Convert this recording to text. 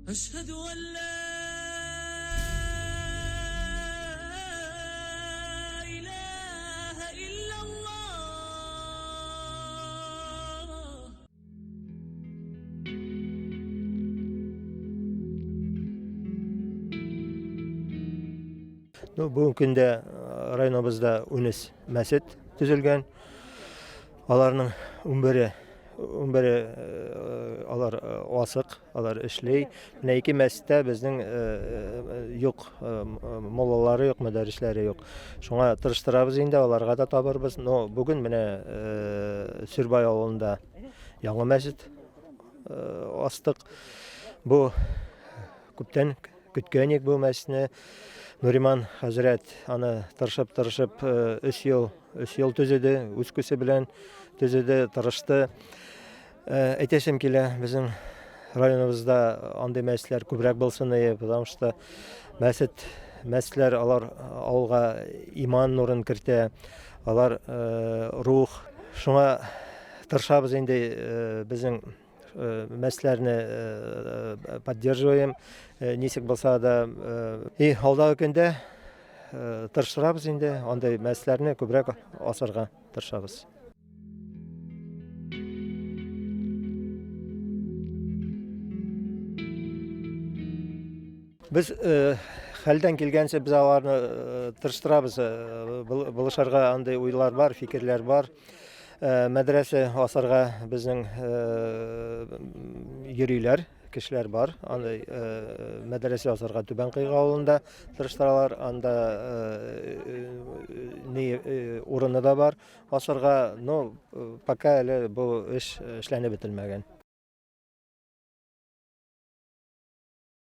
أشهد أن لا إله إلا الله. Ну, бөгөнгө көндә районыбыҙҙа 13 мәсет төҙөлгән. Аларның 11-е алар асыҡ, алар эшләй. Менә ике мәсеттә беҙҙең юҡ, муллалары юҡ, мөдәррисләре юҡ. Шуңа тырыштырабыҙ инде, аларға да табырбыҙ. Но бөгөн менә Сөрбай ауылында яңы мәсет астыҡ. Бу күптән көткән идек бу мәсетне. Нуриман хәзрәт аны тырышып-тырышып 3 йыл төҙөдө, үҙ көсө белән төҙөдө, тырышты. Әйтәсем килә, беҙҙең районыбыҙҙа андый мәсетләр күберәк булсын ине, потому что мәсетләр алар ауылға иман нурын кертә, алар рух. Шуңа тырышабыҙ инде, беҙҙең мәсетләрне поддерживаем, нисек булса да. И алдағы көндә тырыштырабыҙ инде, андый мәсетләрне күберәк асырға тырышабыҙ. Беҙ хәлдән килгәнсә беҙ аларны тырыштырабыҙ, булышырға андый уйлар бар, фикерләр бар. Мәҙрәсә асырға беҙҙең йөрөйләр, кешеләр бар. Андай мәҙрәсә асырға Түбән Ҡыйғы ауылында тырыштыралар. Анда ни урыны да бар асырға, но пока әле был эш эшләнеп бөтөлмәгән.